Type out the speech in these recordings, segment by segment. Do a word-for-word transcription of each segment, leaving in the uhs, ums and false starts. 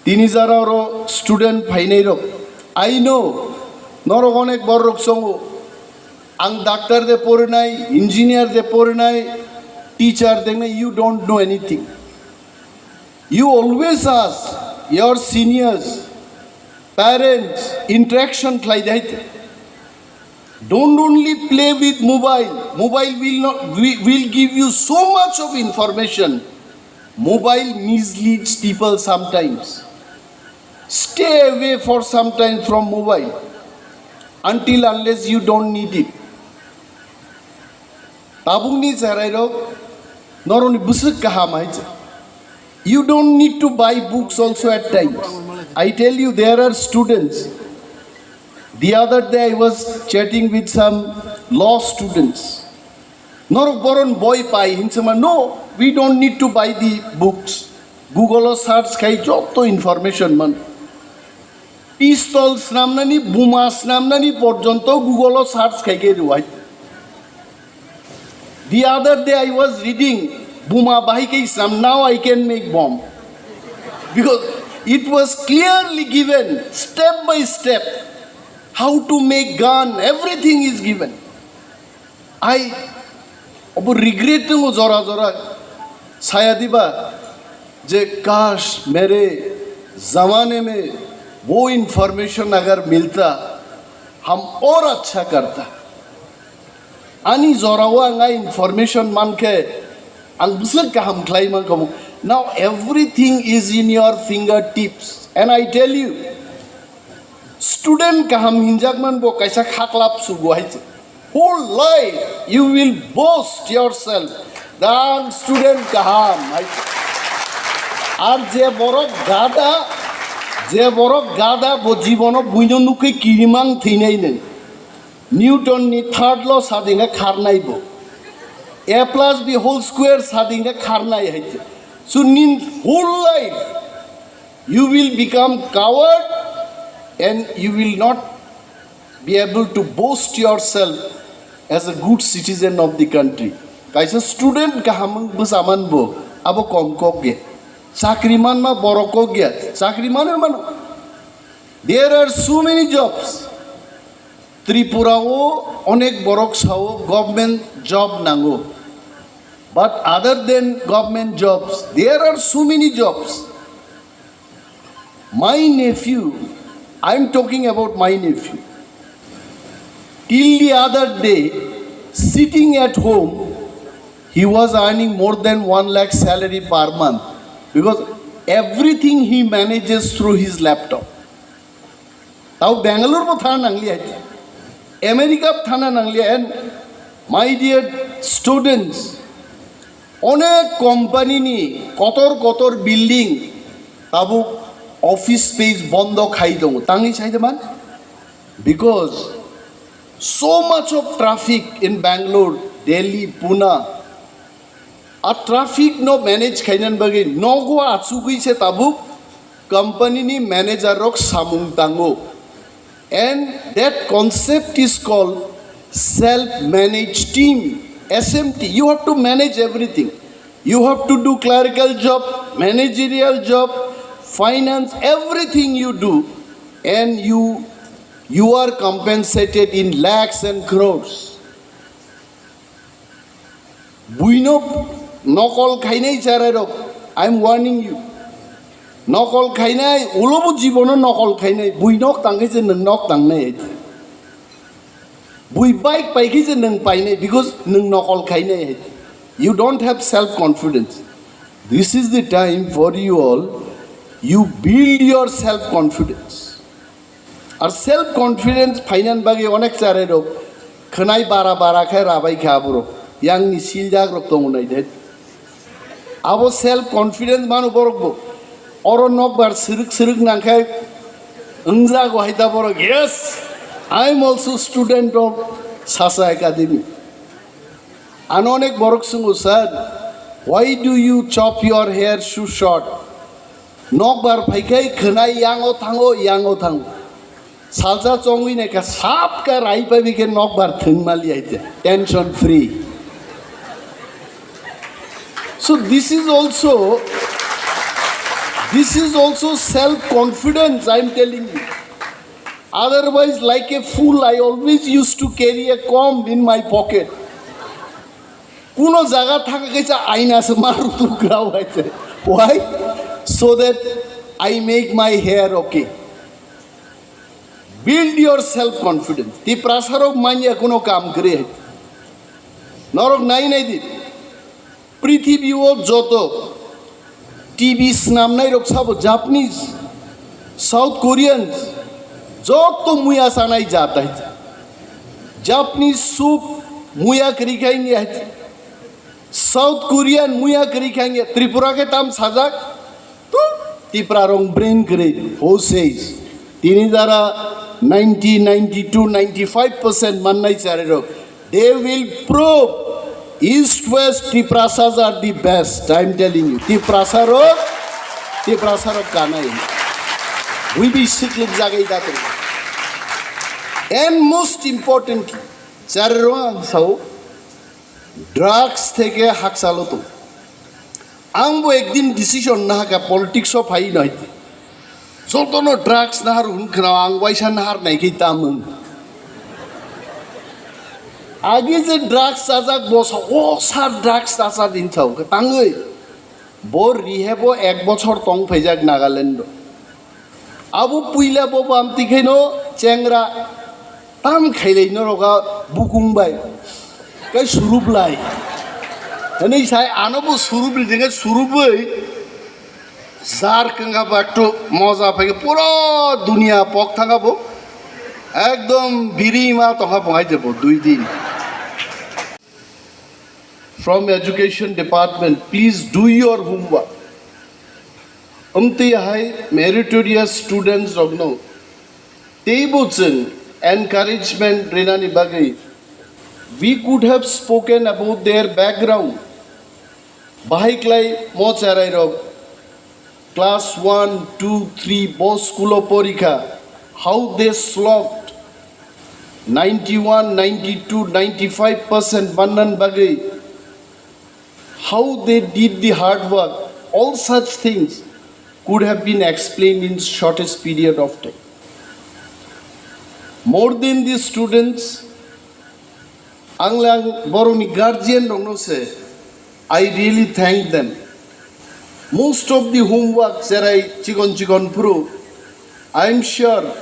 Tini jara oro student phainai rok, I know, norok onek borok songo, ang doctor de porinai, engineer de porinai, teacher de nai, you don't know anything. You always ask your seniors, parents, interaction khlai dai. Don't only play with mobile. Mobile will not, wi- will give you so much of information. Mobile misleads people sometimes. Stay away for some time from mobile until unless you don't need it. Tabukni cherairok norokni bwswk kaham hai se. You don't need to buy books also at times. I tell you, there are students. The other day I was chatting with some law students. Norok boron boi pai hinsema. No, we don't need to buy the books. Google o search khai joto information man. Pistol snamnani, buma snamnani porjonto Google o search khai khe rwai. The other day I was reading, buma bahai khe snam, now I can make bomb. Because it was clearly given, step by step, how to make gun, everything is given. I obo regret tongo jora jora, saya diba je kash mere zamane mein wo information agar milta, hum aur achha karta. Ani jorao ang a information mankhe ang bwswk kaham khlai mankha. Now everything is in your fingertips, and I tell you, student kaham hinjakman bo kaisa khaklap sugo hai se. Whole life you will boast yourself, "Ang student kaham," hai se. Ar je borok gada, je borok gada bo jibono buino nukwi kirimang thwinai nai. Newton ni third law sadinga kharnai bo. A plus B whole square sadinga kharnai hai se. So nin whole life you will become coward and you will not be able to boast yourself as a good citizen of the country. Kaisa student kaham bwsaman bo abo kom kok ge. Chakri manma borok kok ge. Chakri mano mano. There are so many jobs. Tripura o onek borok sao government job nango. But other than government jobs, there are so many jobs. My nephew, I'm talking about my nephew. Till the other day, sitting at home, he was earning more than one lakh salary per month because everything he manages through his laptop. Tao Bangalore bo thana nanglia, America bo thana nanglia, and my dear students, onek company ni kotor kotor building tabuk office space bondo khai tongo. Tangwi sai de man? Because so much of traffic in Bangalore, Delhi, Pune. A traffic no manage khainan bagwi nogo achugwi se tabuk company ni manager rok samung tango. And that concept is called self-managed team, S M T. You have to manage everything. You have to do clerical job, managerial job, finance, everything you do, and you you are compensated in lakhs and crores. Buino nokol khainai charairok, I am warning you. Nokol khainai, ulobo jibono nokol khainai, bui nok tangkhe je nwng nok tangnai hai. Bui bike paikhe je nwng painai, because nwng nokol khainai hai. You don't have self confidence. This is the time for you all, you build your self confidence. Ar self confidence phainan bagwi onek charairok khwnai bara bara khe rabai kha aborok. Yangni siljak rok tongo nai de. Abo self confidence mano borok bo. Oro nokbar siruk siruk nangkhe wngjago hai ta borok. Yes, I am also student of Sasa Academy. Ano onek borok sungo, "Sir, why do you chop your hair so short?" Nokbar phaikhai khwnai yango thango, yango thango. Salsa chongwi naikha sap ka rai pabi khe nokbar thwng mali aite. Tension free. So this is also This is also self confidence, I am telling you. Otherwise, like a fool, I always used to carry a comb in my pocket. Kuno jaga thangkhe kaisa aina se ma rutuk grao hai se. Why? So that I make my hair okay. Build your self confidence. Tiprasa rok manya kuno kam kwrwi hai. Norok nai nai di. Prithibi o joto T V snamnai rok sabo Japanese, South Koreans, joto muya sanai jat hai. Japanese soup muya kwrwi khai ni hai. South Korean muya kwrwi khai ni Tripura khe tam sajak. Tu Tipra rong brain kwrwi. Who says? Tini jara ninety, ninety-two, ninety-five percent mannai chari rok. They will prove East West Tiprasas are the best. I am telling you. Tiprasa rok, Tiprasa rok kanai. We be siklik jagai datung. And most importantly, chari rong ang sao, drugs theke haksalo tong. Ang bo ekdin decision nahaka politics o phai no hai. Jotono drugs nahar hun khna ang waisa nahar nai khe tamung. Agi je drugs chajak bosa o sar drugs chacha din chao khe tangwi. Bo rehab o ek bochor tong phaijak Nagaland o. Abo puila bo bamti khaino chengra tam khailai norok a bukung bai. Kai surup lai. Hwnwi sai ano bo surup ri jengkhe surubwi jar kwnga ba ektu moja phai pura dunia pok thanga bo. Ekdom biri ma tongha bo hai je bo dui din. From education department, please do your homework. Amtwi hai meritorious students rokno teibo chwng encouragement rinani bagwi we could have spoken about their background. Bahai klai mo cherai rok class one, two, three bo school o porikha, how they slogged ninety-one, ninety-two, ninety-five percent mannan bagwi, how they did the hard work, all such things could have been explained in shortest period of time. More than the students, ang lang borokni guardian rokno se, I really thank them. Most of the homework cherai chikon chikon phuru, I am sure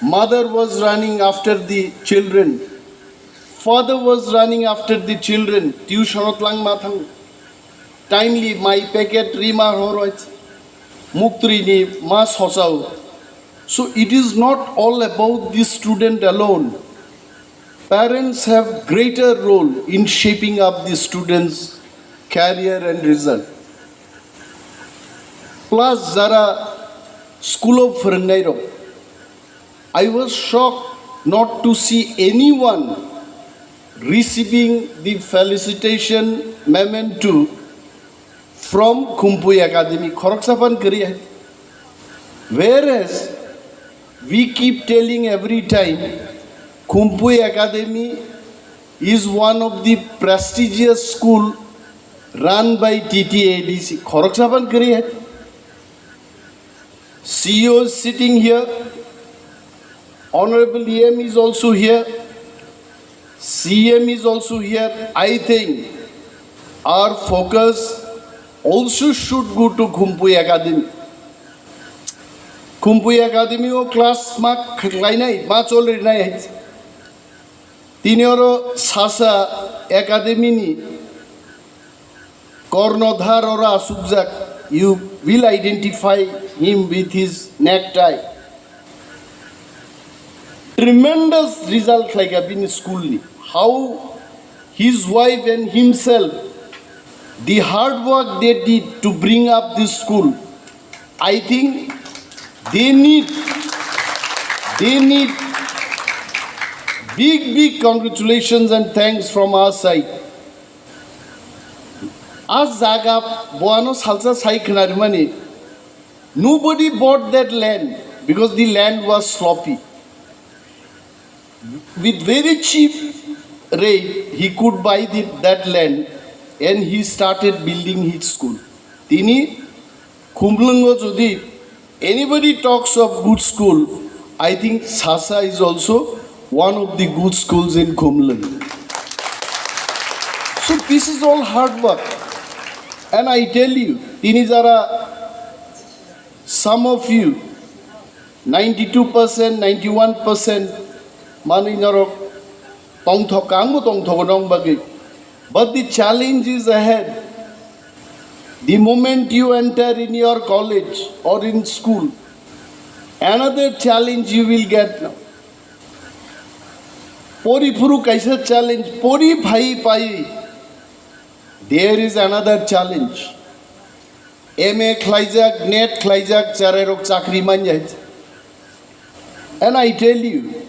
mother was running after the children, father was running after the children, tuition o twlang ma thang, timely mai packet rima horoi, muktri ni ma sochao. So it is not all about the student alone. Parents have greater role in shaping up the students' career and result. Plus, jara school o phwrwngnai rok, I was shocked not to see anyone receiving the felicitation memento from Khumpui Academy. Khoroksa phan kwrwi hai. Whereas we keep telling every time, Khumpui Academy is one of the prestigious school run by T T A D C. Khoroksa phan kwrwi hai. C E O is sitting here. Honorable E M is also here. C M is also here. I think our focus also should go to Khumpui Academy. Khumpui Academy o class ma khlainai, ma cholrinai. Tini oro sasa academy ni kornodhar oro asukjak, you will identify him with his necktie. Tremendous result khlaika bini school ni. How his wife and himself, the hard work they did to bring up this school, I think they need, they need big, big congratulations and thanks from our side. A jaga boano salsa sai khnarimani, nobody bought that land because the land was sloppy. With very cheap rate, he could buy the, that land and he started building his school. Tini Khumlwngo jodi anybody talks of good school, I think Sasa is also one of the good schools in Khumlwng. So this is all hard work. And I tell you, tini jara, some of you, ninety-two percent, ninety-one percent manwi norok tongthok, angbo tongthogo nong bagwi. But the challenge is ahead. The moment you enter in your college or in school, another challenge you will get now. Pori phuru kaisa challenge, pori phai pai, there is another challenge. M A khlaijak, net khlaijak, charairok chakri manya. And I tell you,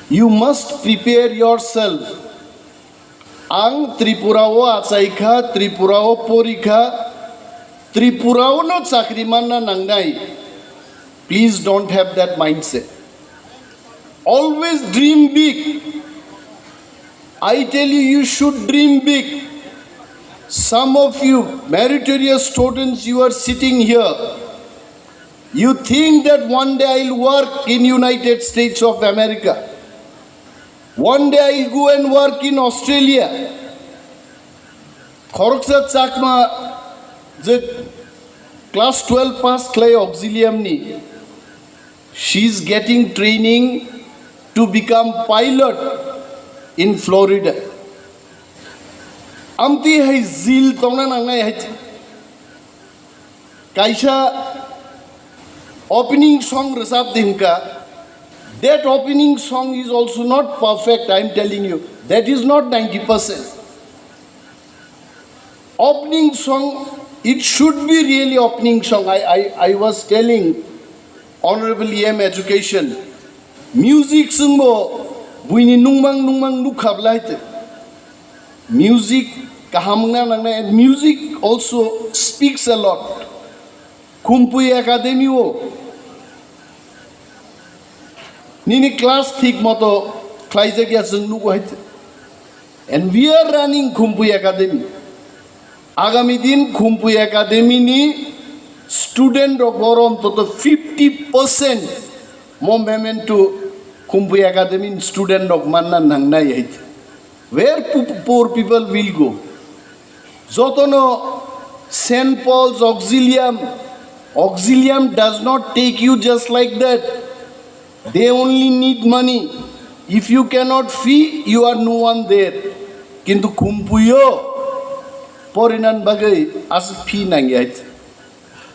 you must prepare yourself. Ang Tripura o achai kha, Tripura o pori kha, Tripura o no chakri manna nangnai. Please don't have that mindset. Always dream big. I tell you, you should dream big. Some of you meritorious students, you are sitting here. You think that one day I'll work in United States of America. One day I'll go and work in Australia. Khoroksa Chakma je class twelve pass khlai auxilium ni, she is getting training to become pilot in Florida. Amtwi hai zil tongna nangnai hai. Kaisa opening song rwchap di hwnka. That opening song is also not perfect, I am telling you. That is not ninety percent. Opening song, it should be really opening song. I, I, I was telling Honorable E M Education, music swngbo buini nungmang nungmang nukha bwlai te. Music kaham wngna nangnai, and music also speaks a lot. Khumpui Academy o nini class thik moto khlaijak ya, chwng nugo hai te. And we are running Khumpui Academy. Agami din Khumpui Academy ni student rok borom toto fifty percent mo memento Khumpui Academy ni student rok manna nangnai hai te. Where p-, poor people will go? Jotono Saint Paul's Auxilium, Auxilium does not take you just like that. They only need money. If you cannot fee, you are no one there. Kintu Khumpuio porinan bagwi aswk fee nangya.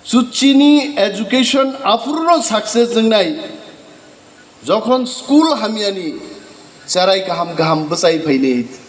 Suchini education aphuru success wngnai. Jokhon school hamyani charai kaham kaham bwchai phainai.